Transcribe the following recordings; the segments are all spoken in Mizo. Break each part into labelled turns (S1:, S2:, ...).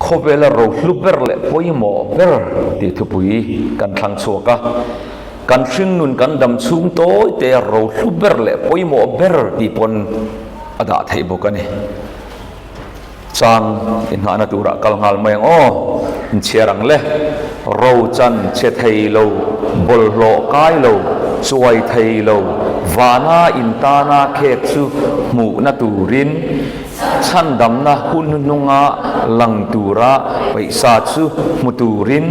S1: Khawvela rohlu ber leh pawimawh ber tih thupui kan thlang chhuak a. Kan hringnun kan dam chhung tawi te rohlu ber leh pawimawh ber tih pawn a dah theih bawk a ni. Chang inghahna turah kal nghal mai ang aw, inchhiar ang le. Ro chan chhe thei lo, bawlhhlawh kai lo, chuai thei lo, vana intana khek chu hmuhna turin chhandamna hun hnuhnunga lang tura paihsa chu hmu turin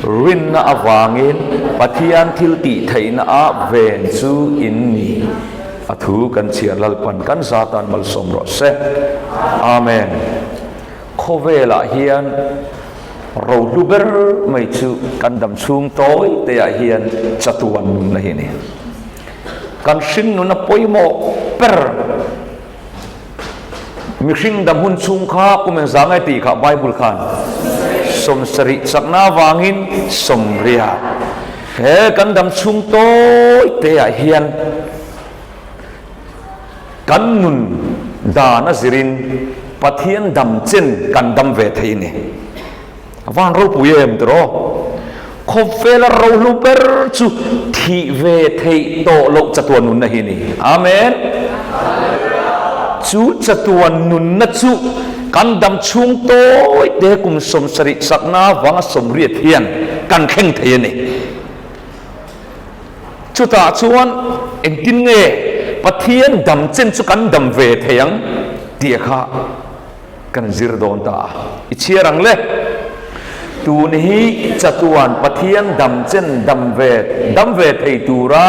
S1: rinna avangin Pathian thil tih theihna ah ven chu in ni. A thu kan chhiar Lalpan kan zatan malsawm rawh se. Amen. Khawvelah hian rohlu ber mai chu kan dam chhung tawi te ah hian chatuan nunna hi a ni. Kan hringnuna pawimawh ber mihring dam hun chhung kha kum engzah nge tih kha Bible khan sawmsarih chakna avangin sawmriat he kan dam chhung tawi te ah hian kan nun dan a zirin Pathian dam chen kan dam ve thei a ni. A van ropui em tiraw? Khawvela rohlu ber chu thih ve theih tawh loh chatuan nunna hi a ni. Amen. Chu chatuan nunna chu kan dam chhung tawi te kum 70 chakna avanga 80 hian kan thleng thei a ni. Chutah chuan engtin nge Pathian dam chen chu kan dam ve thei ang tih kha kan zir dawn ta a. I chhiar ang le. Tun hi chatuan Pathian dam chen dam ve dam ve thei tura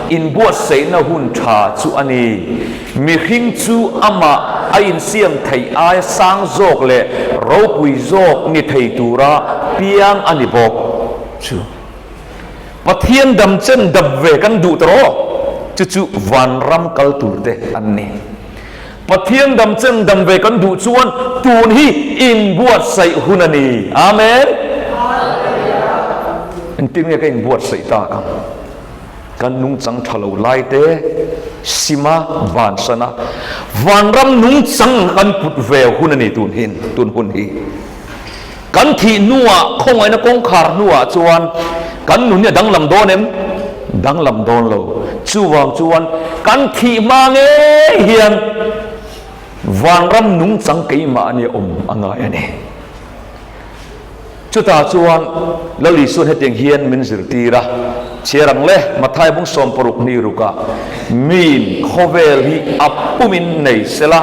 S1: inbuatsaihna hun tha chu a ni. Mihring chu amah a insiam theih aia sang zawk leh ropui zawk ni thei tura piang a ni bawk chu. Pathian dam chen dam ve kan duh ta rawh, chu chu vanram kal tur te an ni. Pathian dam chen dam ve kan duh chuan tun hi inbuatsaih hun a ni. Amen. Engtin nge ka inbuatsaih tak ang? Kan nungchang tha lo lai te sima vansana vanram nungchang kan put ve hun a ni tun hin tun hun hi. Kan thih hnuah, khawngaihna kawngkhar hnuah chuan kan nun hi a danglam dawn em? Danglam dawn lo. Chuvang chuan kan thih hma ngei hian vanram nungchang keimahni awm a ngai a ni. Chutah chuan Lal Isuan hetiang hian min zirtir a, Chhiar ang le, Mathai bung 60 ni rukah, Miin khawvel hi a pumin nei sela,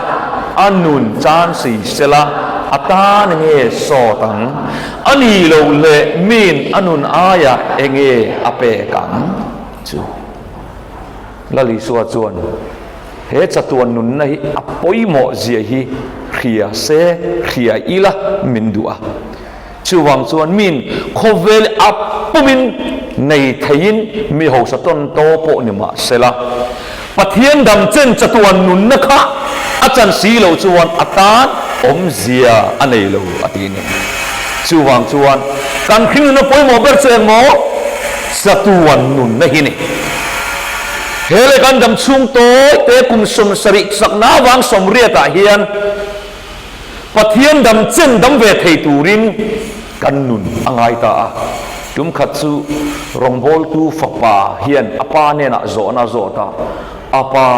S1: a nun chan si sela, a tan enge sawt ang? A ni lo le miin a nun aiah enge a pek ang? Chu Lal Isua chuan he chatuan nunna hi a pawimawh zia hi hria se, hria ila min duh a. Chuvang chuan miin khawvel a pumin nei theiin mi hausa tawn taw pawh ni mah sela, Pathian dam chen chatuan nunna kha a chan si lo chuan a tan awmzia a nei lo a ti ni. Chuvang chuan kan hringnuna pawimawh ber chu engmaw? Chatuan nunna hi ni. He leh kan dam chhung tawi te kum 70 chakna avang 80 ah hian, Pathian dam chen dam ve thei turin kan nun a ngai ta a. Tum khat chu rawngbawltu fapa hian a pa hnenah zawhna a zawt a, A pa,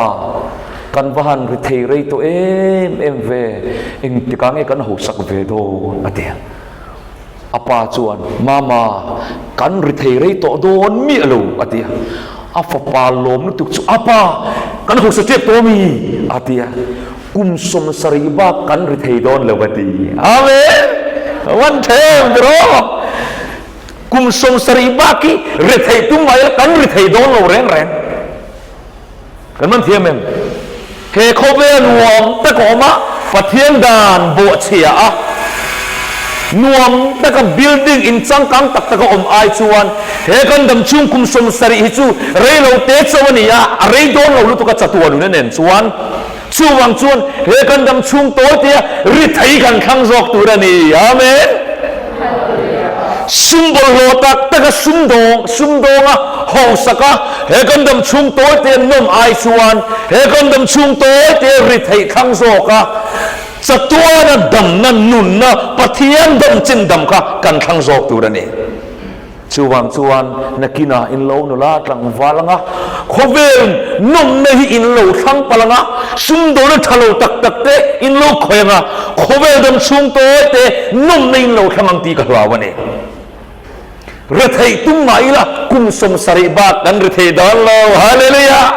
S1: kan va han ri thei rei tawh em em ve, engtikah nge kan hausak ve dawn? a ti a. A pa chuan, Mama, kan ri thei rei tawh dawn miah lo, a ti a. A fapa lawm lutuk chu, A pa, kan hausa tep tawh ami? a ti a. Kum 70 bak kan ri thei dawn lo, a ti. Amen! Van them tiraw? Kum 70 bak hi ri theih tum mai ila kan ri thei dawn lo reng reng. Kan man thiam em? He khawvel nuam tak a awm a, Pathian dan bawhchhia a, nuam taka building in changkang tak tak a awm ai chuan he kan dam chhung kum 70 hi chu rei lo te chauh a ni a, a rei dawn lo lutuk a chatuan nun a nen chuan. Chuvang chuan he kan dam chhung tawi tia ri thei kan thlang zawk tur a ni. Amen. Sum bawlhhlawh tak tak a sumdawng sumdawnga hausak a he kan dam chhung tawi tia nawm ai chuan he kan dam chhung tawi tia ri thei thlang zawk a. Chatuana damna nunna Pathian dam chin dam kha kan thlang zawk tur a ni. Chuvang chuan nakinah in lo nula tlangval anga, khawvel nawmna hi in lo thlang palh anga, sumdawna tha lo tak tak te in lo khawih anga, khawvel dam chhung tawi te nawmna in lo thlang ang tih ka hlau a ni. Retheih tum mah ila kum 70 bak kan rethei dawn lo. Hallelujah!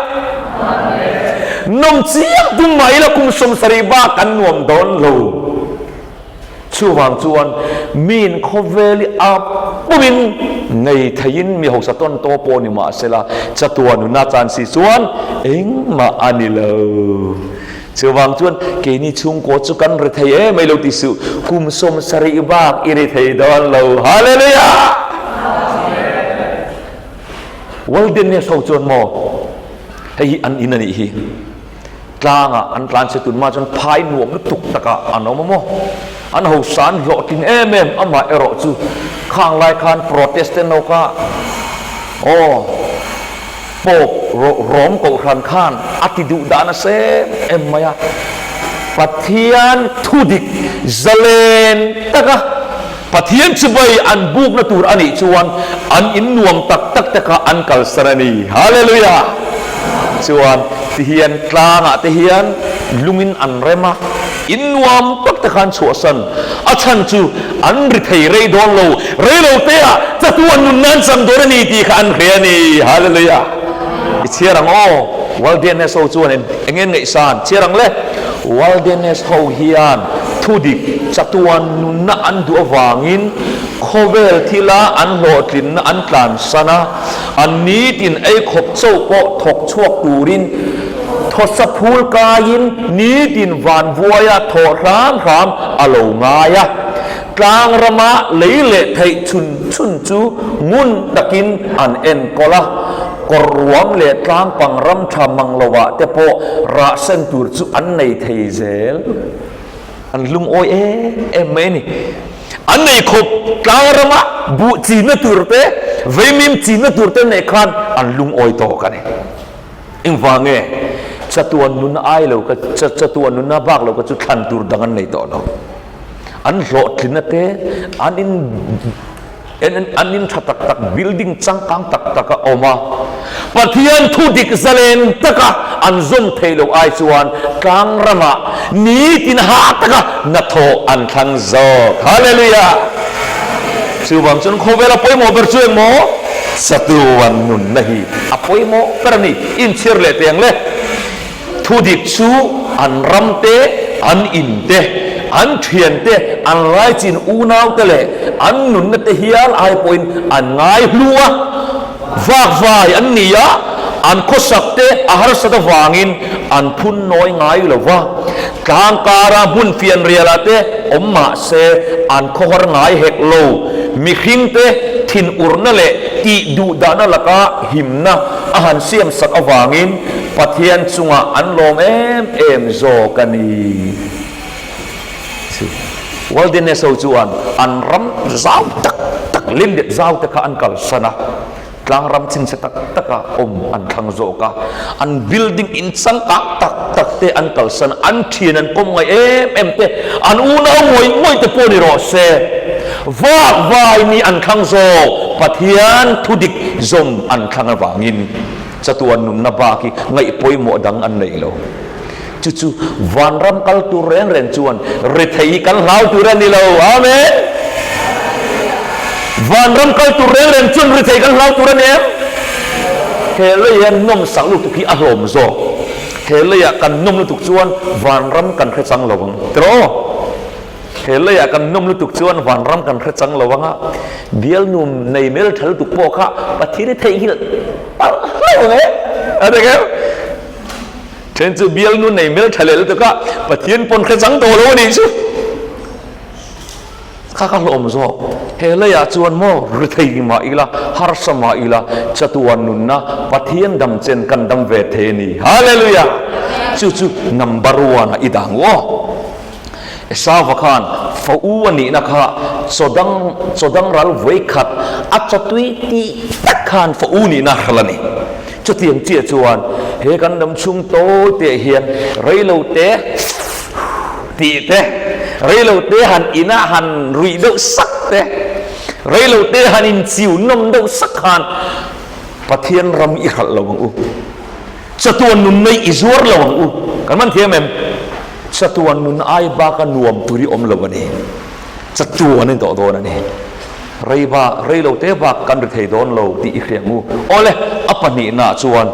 S1: Nawm chiang tum mah ila kum 70 bak kan nuam dawn lo. Chuvang chuan miin khawvel i a pumin nei theiin mi hausa tawn taw pawh ni mah sela chatuan nuna chan si chuan engmah a ni lo. Chuvang chuan keini chhungkaw chu kan ri thei em mai lo ti suh, kum 70 bak i ri thei dawn lo. Hallelujah! Wilderness ho chuan maw hei hi an in a nih hi, tlangah an tlan che tun mah chuan phai nuam lutuk takah an awm a maw, an hausa an hlawhtling em em, amah erawh chu khang lai khan Protestant ho kha aw, Pope Rom Kohhran khan a ti duh dan a sem em mai a, Pathian thudik zalen taka Pathian chibai an bukna tur a nih chuan an in nuam tak tak te kha an kalsan a ni. Hallelujah! Chuan tihian tlangah te hian lungin an rem a, in nuam tak te kha an chhuahsan. A chhan chu an ri thei rei dawn lo, rei lo te ah chatuan nun nan chang dawn a ni tih kha an hria a ni. Hallelujah! I chhiar ang aw, Wilderness ho chuan eng nge ngaihsan? Chhiar ang le. Wilderness ho hian thudik chatuan nunna an duh avangin khawvel thila an hlawhtlinna an tlansan a, an nitin ei khawp chauh pawh thawk chhuak turin Thawsa phul kaiin nitin vanvuaia thawh hram hram a lo ngai a, tlang rama lei leh theih chhun chhun chu ngun takin an enkawl a, kawr ruam leh tlang pang ram tha mang lovah te pawh rah sen tur chu an nei thei zel. An lungawi em em mai a ni. An nei khawp tlang rama buh chinna tur te, veimim chinna tur te neih khan an lungawi tawk a ni. Engvang nge chatuan nunna ai lo ka chatuan nunna bak lo ka chu thlan tur dang an nei tawh lo. An hlawhtlinna te an in an in tha tak tak building changkang tak tak a awm a. Pathian thu dik zalen taka an zawm thei lo ai chuan tlang ramah nitin hah taka hnathawh an thlang zawk. Hallelujah! Chuvang chuan khawvela pawimawh ber chu engmaw? Chatuan nunna hi a pawimawh ber a ni. Inchhir leh teh ang le. Thudik chu an ram te, an in te, an thian te, an laichin unau te leh an nunna te hial ai pawhin an ngai hlu a. Vakvai an ni a, an khawsak te a harsat avangin an phun nawi ngai lo va. Tlang kara hmun fianrialah te awm mah se an khawhar ngai hek lo. Mihringte thinurna leh tih duhdahna laka himna a han siamsak avangin Pathian chungah an lawm em em zawk a ni. Wilderness ho chuan an ram zau tak tak, limlet zau te kha an kalsan a. Tlangram chhinchhe tak taka awm an thlang zawk a, an building in changkang tak tak te an kalsan, an thian an kawm ngai em em te, an unau ngawih ngawih te pawh ni rawh se, vak vai ni an thlang zawk, Pathian thudik zawm an thlang avangin chatuan nunna bak hi ngaih pawimawh dang an nei lo. Chu chu vanram kal tur reng reng chuan rethei hi kan hlau tur a ni lo. Amen! Vanram kal tur reng reng chuan rethei kan hlau tur a ni em? He leia nawmsak lutuk hi a hlawm zawk. He leia kan nawm lutuk chuan vanram kan hre chang lo ang. Tiraw? He leiah kan nawm lutuk chuan vanram kan hre chang lo ang a, bialnu nei mel tha lutuk pawh kha Pathian i theihnghilh palh hlauh ang e. A ti kher. Then chu bialnu nei mel tha leh lutuk a, Pathian pawn hre chang tawh lo a nih chu. Kha ka hlawm zawk. He leiah chuan maw rethei mah ila, harsa mah ila, chatuan nunna Pathian dam chen kan dam ve thei a ni. Hallelujah! Chu chu number one ah i dang u aw. Esauva khan fa u a nihna kha chaw dang chaw dang ral vawi khat a chaw tui tih tak khan fa u nihna a hral a ni. Chutiang chiah chuan he kan lam chhung tawi te hian reilo te. Tih te, reilote han ina han ruih deuh sak te, reilote han inchiu nawm deuh sak khan Pathian ram i hralh lo ang u. Chatuan nun nei i zuar lo ang u. Kan man thiam em? Chatuan nun ai baka nuam tur i awm lo a ni. Chatuan in tawh dawn a ni. Rei bak, reilote bak kan ri thei dawn lo tih i hria ang u. Awle, a pahnihnaah chuan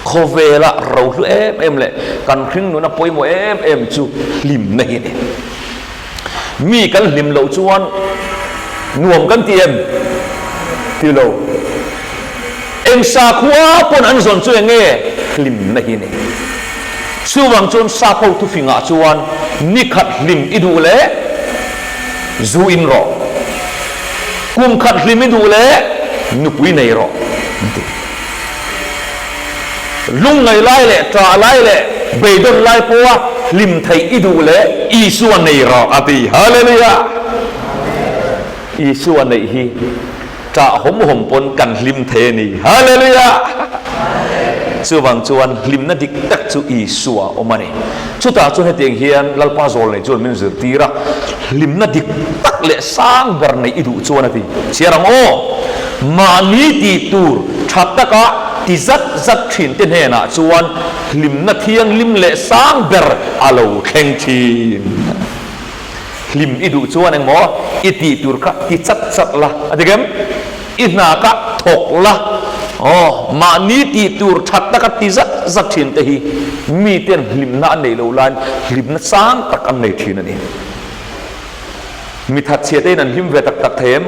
S1: khawvela rohlu em em leh kan hringnuna pawimawh em em chu hlimna hi a ni. Mi kan hlim loh chuan nuam kan ti em? Ti lo. Eng sakhua pawn an zawn chu eng nge? Hlimna hi a ni. Chuvang chuan sap ho thufingah chuan ni khat hlim i duh leh zu in rawh, kum khat hlim i duh leh nupui nei rawh an ti. Lungngaih lai leh ṭah lai leh beidawn lai pawha hlim theih i duh leh Isua nei rawh a ti. Hallelujah! Isua neih hi Ṭah hawm hawm pawn kan hlim thei a ni. Hallelujah! Chuvang chuan hlimna dik tak chu Isua a awm a ni. Chutah chuan hetiang hian Lalpa zawl nei chuan min zirtir a, hlimna dik tak leh sang ber neih i duh chuan a ti. Chhiar ang aw! Mahni tih tur ṭha taka ti zat zat ṭhinte hnenah chuan hlimna thianghlim leh sang ber a lo thleng ṭhin. Hlim i duh chuan engmaw i tih tur kha ti chat chat la, a dik em? I hna kha thawk la, aw, mahni tih tur that taka ti zat zat thin te hi miten hlimna an neih loh laiin hlimna sang tak an nei thin a ni. Mi thatchhia tein an hlim ve tak tak thei em?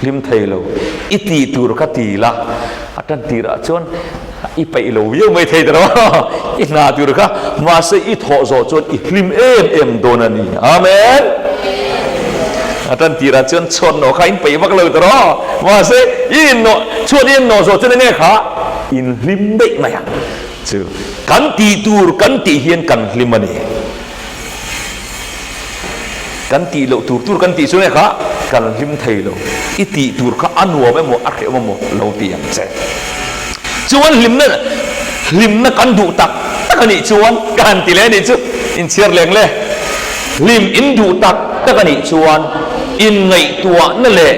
S1: Hlim thei lo. I tih tur kha ti la, a tan tirah chuan I peih lo viau mai thei ta lo a, i hna tur kha, mahse i thawh zawh chuan i hlim em em dawn a ni. Amen! A tan tirah chuan chhuat nawh kha in peih vak lo ta rawh, mahse i innawh, chhuat i innawh zawh chuan enge kha? In hlim daih mai ang chu. Kan tih tur kan tih hian kan hlim a ni. Kan tih loh tur tur kan tih chu nge kha kan hlim thei lo. I tih tur kha a nuam emaw a hrehawm emaw lo ti ang che. Chuan hlimna hlimna kan duh tak tak a nih chuan ka han ti leh a nih chu inchhiar leng le. Hlim in duh tak tak a nih chuan inngaihtuahna leh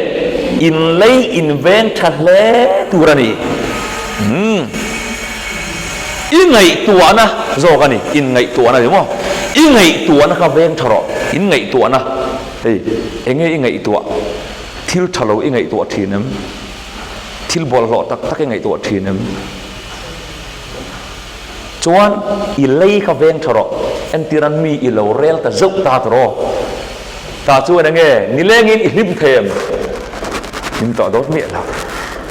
S1: inlei inveng tha hle tur a ni. Umm. I ngaihtuahna zawk a ni, inngaihtuahna ni maw? I ngaihtuahna kha veng tha rawh, in ngaihtuahna hei eng nge i ngaihtuah? Thil tha lo i ngaihtuah thin em? Thil bawlhhlawh tak tak i ngaihtuah thin em? Chuan i lei kha veng tha rawh, entir an mi i lo rel ta zeuh ta tawh rawh. Tah chuan enge nilengin i hlim thei em? Hlim tawh dawt miah lo.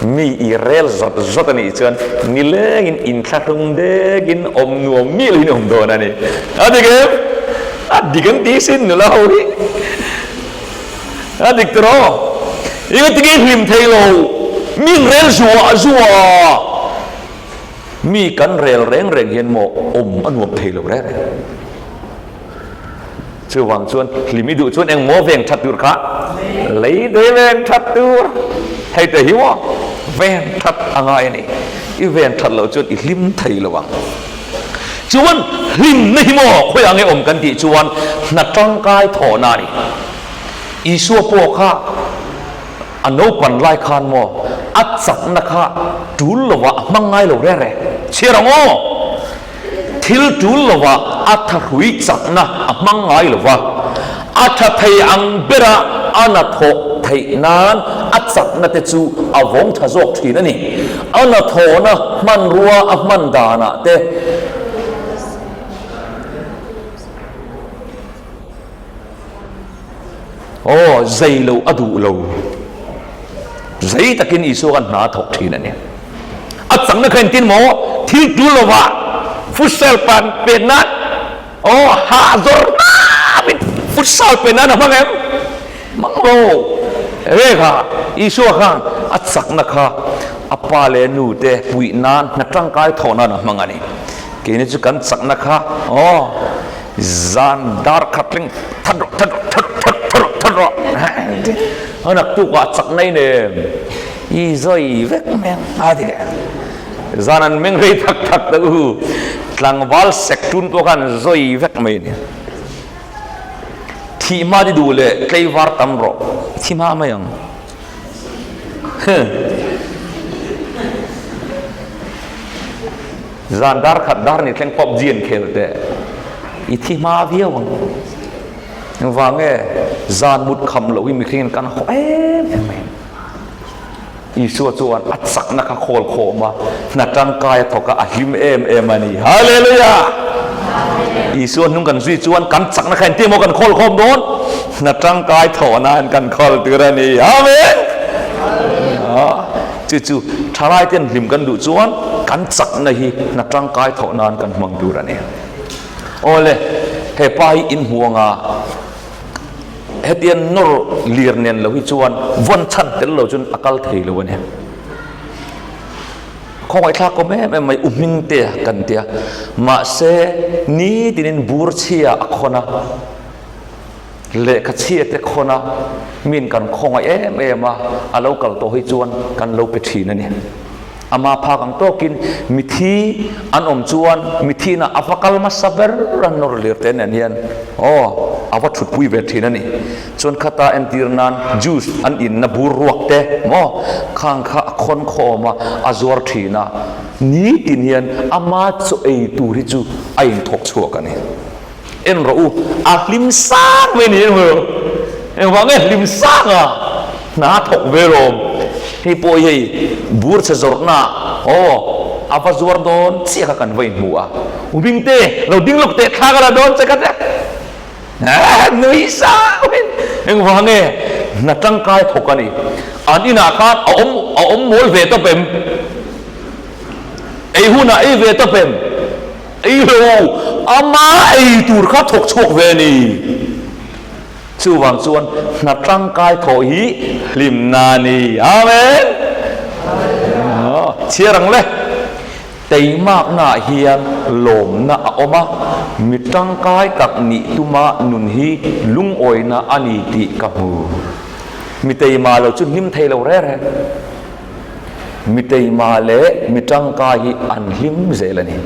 S1: Mi i rel zawt zawt a nih chuan nilengin inthlahrung dekin awm nuam miah loin awm dawn a ni. A dik em? A dik an ti sin nula ho hi. A dik tawh. Engati nge i hlim thei lo? Mi in rel zuah zuah. Mi kan rel reng reng hian maw awm a nuam thei lo reng reng. Chuvang chuan hlim i duh chuan eng maw veng that tur kha lei te veng that tur hei te hi maw veng that a ngai a ni. I veng that loh chuan i hlim thei lo ang. Chuan hlimna hi maw khawiah nge awm kan tih chuan hna tangkai thawhna a ni. Isua pawh kha a naupan lai khan maw a chakna kha tul lovah a hmang ngai lo reng reng. Chhiar ang aw! Thil tul lovah a thahrui chakna a hmang ngai lo va, a tha thei ang bera a na thawh theih nan a chakna te chu a vawng tha zawk thin a ni. A na thawhna hmanrua a hman danah te. Aw, zei lo a duh lo. Zei takin Isua khan hna a thawk thin a ni. A changna kha engtin maw? Thil tul lovah futsal pan pek nan, aw, hah zawr hnamin futsal pe nan a hmang em? Hmang lo. Enge kha? Isua khan a chakna kha a pa leh nu te puih nan, hna tangkai thawh nan a hmang a ni. Keini chu kan chakna kha, aw, Zan dar khat tling that rawh that rawh that rawh that rawh that rawh a naktuk ah chak nei nem i zawi vek mai ang a ti leh zan an meng rei tak tak ta u tlangval sek tun pawh khan zawi vek mai a ni. Thih hma ti duh leh tleivar tam rawh. I thi hma mai ang. Zan dar khat dar ni thleng PUBG an khel teh. I thi hma viau ang. Engvang nge zan mut kham loh hi mihringin kan haw em em mai. Isua chuan a chakna kha khawl khawm a, hna tangkai a thawk a, a hlim em em a ni. Hallelujah! Isua hnung kan zui chuan kan chakna kha engtin emaw kan khawl khawm dawn? Hna tangkai thawh nan kan khawl tur a ni. Amen! Chu chu thalai ten hlim kan duh chuan kan chakna hi hna tangkai thawh nan kan hmang tur a ni. Awle, he pa hi inhmu anga Hetiang nawr lir nen lo hi chuan vawn chhan tel lo chuan a kal thei lo a ni. Khawngaihthlak awm em em mai u Hmingtea kan tia. Mahse nitinin bur chhia a khawn a, lehkha chhia te khawn a, min kan khawngaih em em a, a lo kal tawh hi chuan kan lo pe thin a ni. Ama phak ang tawkin mithi an awm chuan mithina a va kal hmasa ber a nawr lir te nen hian aw a va thutpui ve thin a ni. Chuan khata entir nan juice an inna bur ruak te maw khang kha a khawn khawm a, a zuar thin a, nitin hian ama chaw ei tur hi chu a inthawk chhuak a ni. En rawh u, a hlim sang mai ni emaw engvang nge hlim sang a hna a thawk ve rawm hei pawh hi hei bur chhe zawrhna aw a va zuar dawn chiah kha kan va inhmu a u Bingte lo ding lawk teh thla ka la dawn che ka tia nui sang mai engvang nge hna tangkai thawk a ni an inah khan a awm a awm mawl ve tawp em ei hunah ei ve tawp em. Ei lo, ama ei tur kha thawk chhuak ve a ni. Chuvang chuan hna tangkai thawh hi hlimna a ni. Amen! Chhiar ang le. Teimaknaah hian lawmna a awm a, mi tangkai tak nih tuma nun hi lungawina a ni tih ka hmu. Mi teima lo chu hlim thei lo reng reng. Mi teima leh mi tangkai hi an hlim zel a ni.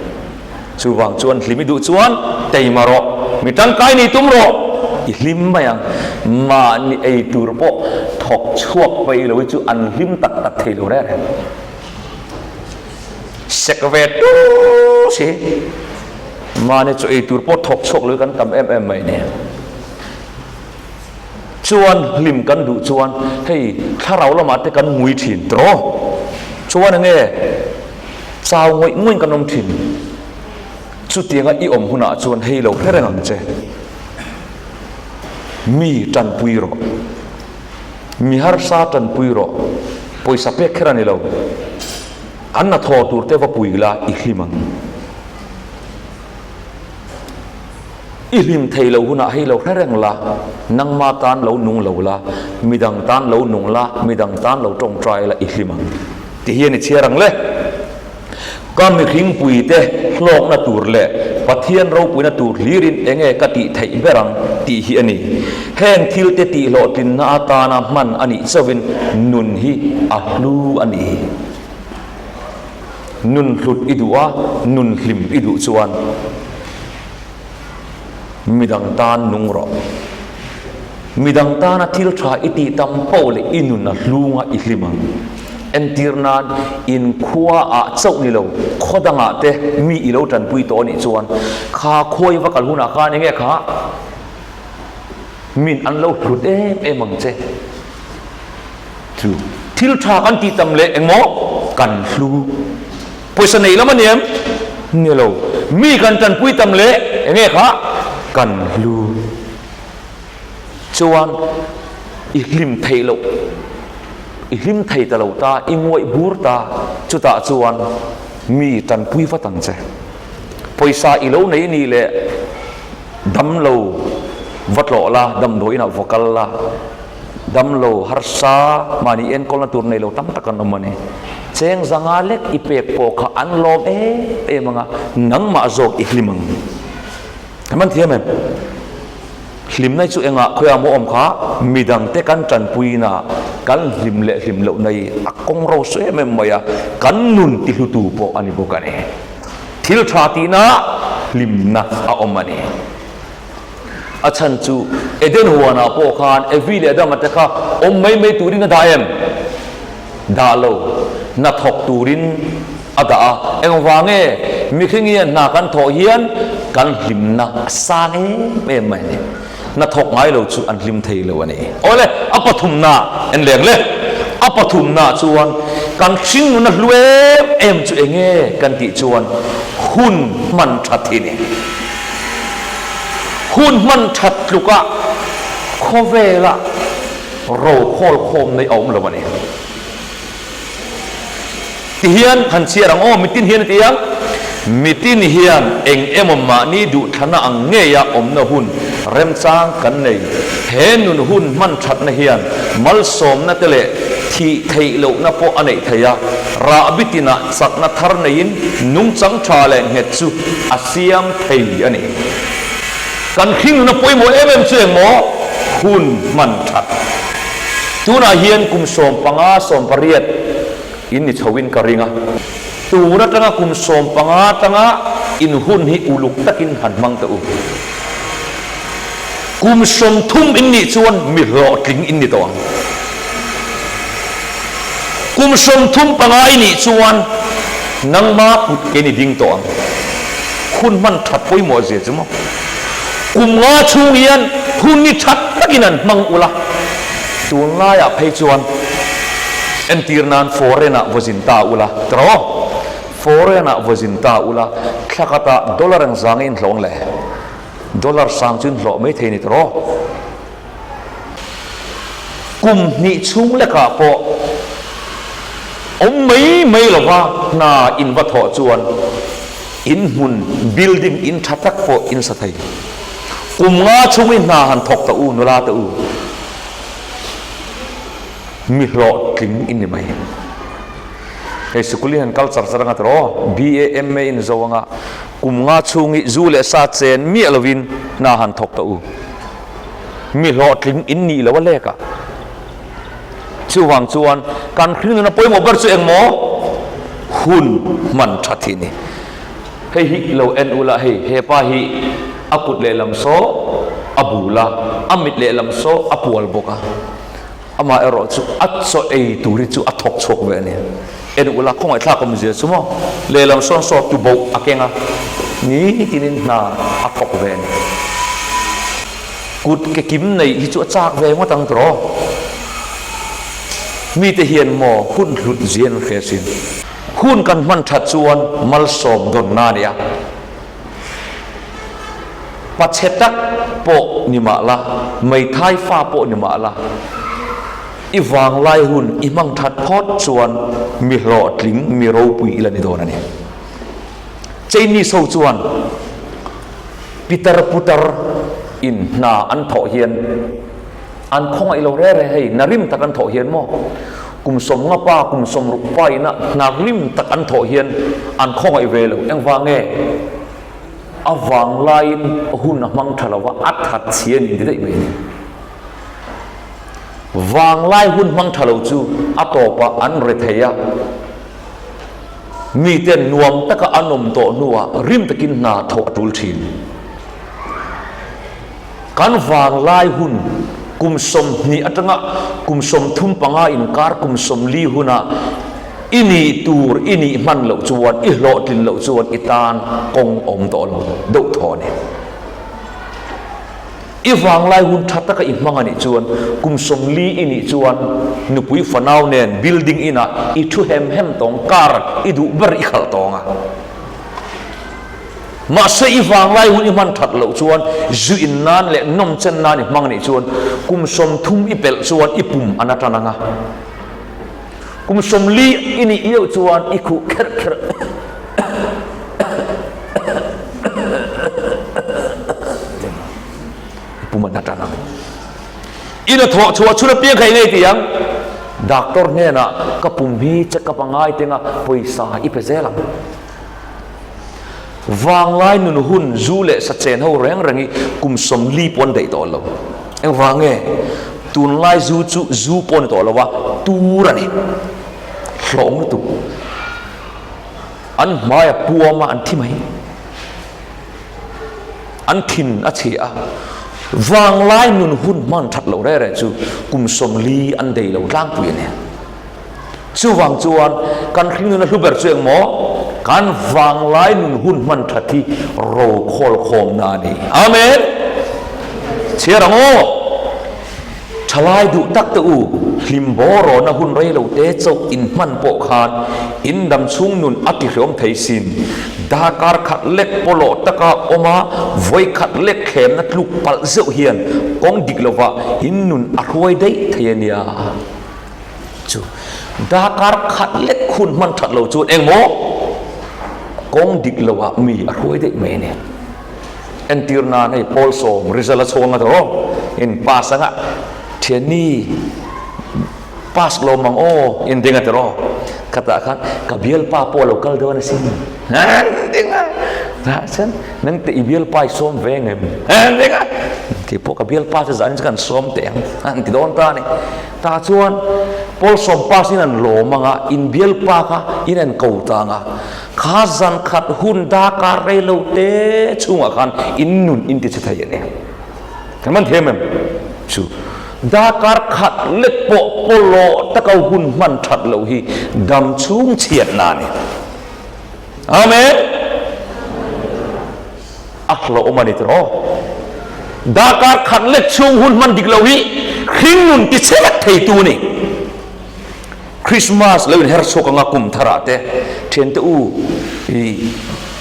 S1: Chuvang chuan hlim i duh chuan teima rawh, mi tangkai ni tum rawh, i hlim mai ang. Mahni ei tur pawh thawk chhuak peih lo hi chu an hlim tak tak thei lo reng reng. Sek ve tur si, mahni chaw ei tur pawh thawk chhuak lo hi kan tam em em mai ni. Chuan hlim kan duh chuan hei thlarau lamah te kan ngui thin tawh. Chuan enge chau ngawih ngawih kan awm thin. Chutianga i awm hunah chuan hei lo hre reng ang che. Mi tanpui rawh. Mi harsa tanpui rawh. Pawisa pek kher a ni lo. An hnathawh tur te va pui la i hlim ang. I hlim thei lo hunah hei lo hre reng la, nangma tan lo nung lo la, midang tan lo nung la, midang tan lo tawngtai la i hlim ang. Ti hian i chhiar ang le. Ka mihringpuite hlawkna tur leh Pathian ropuina tur hlirin enge ka tih theih ber ang tih hi a ni. Heng thilte tihhlawhtlinna atana hman a nih chauhin nun hi a hlu a ni. Nun hlut i duh a, nun hlim i duh chuan midang tan nung rawh. Midang tana thil tha i tih tam poh leh i nun a hlunga i hlim ang. Entir nan, in khua ah chauh ni lo, khaw dangah te mi i lo tanpui tawh anih chuan kha khuai va kal hunah khan enge kha min an lo hlut em em ang che. Chu thil tha kan tih tam leh engmaw kan hlu pawisa nei lam a ni em? Ni lo. Mi kan tanpui tam leh enge kha kan hlu. Chuan i hlim theih loh, i hlim thei ta lo ta, i ngawih bur ta, chutah chuan mi tanpui vat ang che. Pawisa i lo nei nih leh damlo va tlawh la, damdawiin ah va kal la, Damlo harsa mahni enkawlna tur nei lo tam tak an awm a ni. Cheng zanga lek i pek pawh kha an lawm em em ang a, nangmah zawk i hlim ang. Kan man thiam em? Hlimna hi chu engah khawiah maw awm kha midangte kan tanpuina kan hlim leh hlim lohna hi a kawng ro sawi em em mai a, kan nun tihlutu pawh a ni bawk a ni. Thil tha tihna hlimna a awm a ni. A chhan chu Eden huanah pawh khan Evi leh Adama te kha awm mai mai turin a dah em? Dah lo. Hna thawk turin a dah a. Engvang nge mihring hian hna kan thawh hian kan hlimna a sang em em mai a ni. Hna thawk ngai lo chu an hlim thei lo a ni. Awle, a pathumna en leng le. A pathumna chuan kan hringnun a hlu em em chu eng nge kan tih chuan hun hman that hi a ni. Hun hman that tluka khawvela ro khawl khawm nei a awm lo a ni. Ti hian han chhiar ang aw, mitin hian a ti ang, Mitin hian eng emaw mahni duhthlana ang ngeia awmna hun remchang kan nei. He nun hun hman thatna hian malsawmna te leh thih theih lohna pawh a neih thei a, rahbi tinah chakna thar neiin nungchang tha leh nghet chu a siam thei a ni. Kan hringnuna pawimawh em em chu engmaw? Hun hman that. Tunah hian kum 15, 18 in ni chhoin ka ring a. Tun atanga kum 15 atanga in hun hi uluk takin han hmang teh u. Kum 30 in nih chuan mi hlawhtling in ni tawh ang. Kum 35 i nih chuan nangma kut ke ni ding tawh ang. Hun hman that pawimawh zia chu maw? Kum nga chhung hian hun ni that takin an hmang ula, tunlaiah phei chuan entir nan foreign ah vawzin ta ula tiraw? Foreign ah vawzin ta ula thla khatah dollar engzang i inhlawh ang le? Dollar sang chu inhlawh mai thei ni tiraw? Kum hnih chhung lekah pawh awm mai mai lova hna in va thawh chuan in hmun, building, in tha tak pawh in sa thei. Kum nga chhung i hna han thawk ta u, nula te u, mi hlawhtling in ni mai. Hei sikul hi han kal char char anga tiraw, BA, MA in zo anga kum nga chhung i zu leh sa chen miah lovin hna han thawk ta u. Mi hlawhtling in nih lo a lek a. Chuvang chuan kan hringnuna pawimawh ber chu engmaw? Hun hman that hi a ni. Hei hi lo en ula hei hepa hi a kut lehlam saw a bul a, a mit lehlam saw a pual bawk a. Amah erawh chu a chaw ei tur hi chu a thawk chhuak ve a ni. En ula khawngaihthlak awmzia chu maw? Lehlam sawn saw tuboh a keng a, nitinin hna a thawk ve a ni. Kut ke kim neih hi chu a chak ve ngawt ang tawh. Mite hian maw hun hlut zia an hre sin. Hun kan hman that chuan malsawm dawnna a ni a. Pachhe tak pawh ni mah la, meithai fa pawh ni mah la, i vanglai hun i hmang that phawt chuan mi hlawhtling, mi ropui i la ni dawn a ni. Chinese ho chuan pitar putar in hna an thawh hian an khawngaih lo re re hei, hna rim tak an thawh hian maw kum 50 pa kum 60 pa ina hna rim tak an thawh hian an khawngaih ve lo. Engvang nge? A vanglaiin hun a hmang tha lo va, a that chhia ni ti daih mai a ni. Vanglai hun hmang tha lo chu a tawpah an re thei a. Miten nuam taka an awm tawh hnuah rim takin hna thawh a tul thin. Kan vanglai hun kum 20 atanga kum 35 inkar kum 40 hunah i nih tur i nih hman loh chuan i hlawhtlin loh chuan i tan kawng awm tawh lo deuh thaw a ni. I vanglai hun tha taka i hmang a nih chuan kum 40 i nih chuan nupui fanau nen building inah i thu hem hem tawng, car i duh ber i khalh tawng a. Mahse i vanglai hun i hman that loh chuan zu in nan leh nawm chen nan i hmang a nih chuan kum 30 i pelh chuan i pum a na tan ang a. Kum 40 i nih lioh chuan i khuh kherh kherh. I pum a na tan ang. I na thawh chhuah chhun apiang kha i ngei ti ang. Doctor hnenah ka pum hi check up a ngai teng a, pawisa i pe zel ang. Vanglai nun hun zu leh sa chen ho reng reng hi kum 40 pawh an daih tawh lo. Engvang nge? Tunlai zu chu zu pawh a ni tawh lo a, tur a ni. Hlawm lutuk. An hmai a puam a, an thi mai. An thin a chhe a. Vanglai nun hun hman that loh reh reh chu kum 40 an dei lo tlangpui a ni. Chuvang chuan kan hringnun a hlu ber chu engmaw? Kan vanglai nun hun hman that hi ro khawl khawmna a ni. Amen! Chhiar ang aw! Thalai duh tak te u, hlim bawrawna hun rei lo te chauh in hman pawh khan in dam chhung nun a ti hreawm thei sin. Darkar khat lek pawlawh taka awm a, vawi khat lek thlemna tluk palh zeuh hian kawng dik lovah in nun a hruai daih thei a nia. Chu darkar khat lek hun hman that lo chuan engmaw kawng dik lovah mi a hruai daih mai a ni. Entir nan hei pawl sawm result a chhuang a tawh aw, in pass anga thianni pass lo mang aw in ding a tawh aw, khatah khan ka bialpa pawh a lo kal dawn asin an ding a, tah chuan nang te i bialpa i sawm ve ngem an ding a, keipawh ka bialpa chu zanin chu kan sawm teh ang an ti dawn ta a ni. Tah chuan pawl sawm pass in an lawm anga in bialpa kha in en ko ta anga, Kha zan khat hun darkar rei lo te chhungah khan in nun in ti che thei a ni. Kan man thiam em? Chu darkar khat lek pawh pawlawh taka hun hman that loh hi dam chhung chhiatna a ni. Amen! A hlauhawm a ni tiraw? Darkar khat lek chhung hun hman dik loh hi hring nun ti che vek theitu a ni. Christmas lo inher chhuak anga kum tharah te thiante u i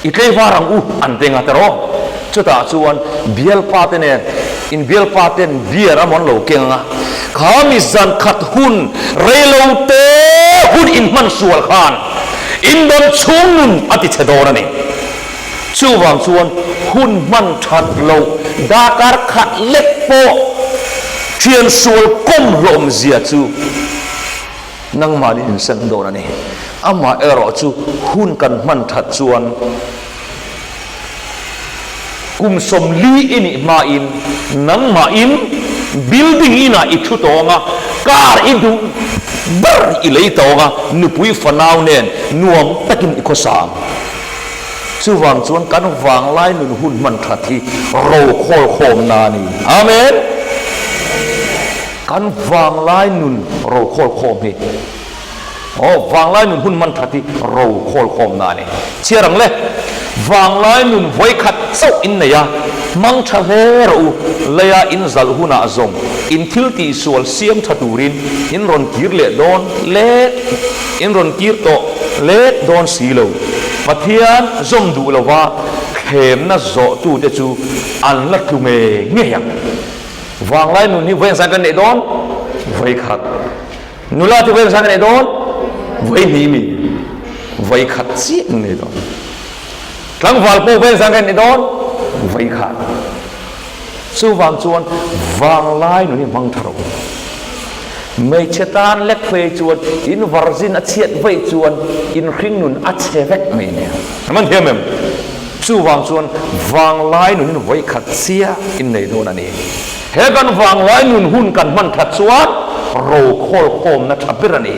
S1: i tleivar ang u an ti anga tiraw? Chutah chuan bialpa te nen in bialpa ten beer a mawn lo keng anga kha mi zan khat hun reilo te hun inhman sual khan indawm chhung nun a ti chhe dawn a ni. Chuvang chuan hun hman that loh darkar khat lek pawh thian sual kawm hlawm zia chu nangmahni insem dawn a ni. Amah erawh chu hun kan hman that chuan kum 40 i nih hmain nangmahin building inah i thu tawng a, car i duh ber i lei tawng a, nupui fanau nen nuam takin i khawsa ang. Chuvang chuan kan vanglai nun hun hman that hi ro khawl khawmna a ni. Amen! Kan vanglai nun ro khawl khawm hi, aw, vanglai nun hun hman that hi ro khawl khawmna a ni. Chhiar ang le, vanglai nun vawikhat chauh in nei a, hmang tha hle rawh u, leia in zalh hunah zawng in thil tihsual siam tha turin in rawn kir leh dawn let. In rawn kir tawh let dawn si lo. Pathian zawm duh lova thlemna zawhtute chu an la tlu ngei ngei ang. Vanglai nun hi vawiin zan kan neih dawn? Vawi khat. Nula chu vawiin zan kan neih dawn? Vawi hnih mi. Vawi khat chiah kan nei dawn. Tlangval pawh vawiin zan kan neih dawn? Vawi khat. Chuvang chuan vanglai nun hi hmang tha rawh u. Hmeichhe tan lek phei chuan in varzin a chhiat vaih chuan in hring nun a chhe vek mai nia. A man thiam em? Chuvang chuan vanglai nun in vawi khat chiah in nei dawn a ni. He kan vanglai nun hun kan hman that chuan ro khawl khawmna tha ber a ni.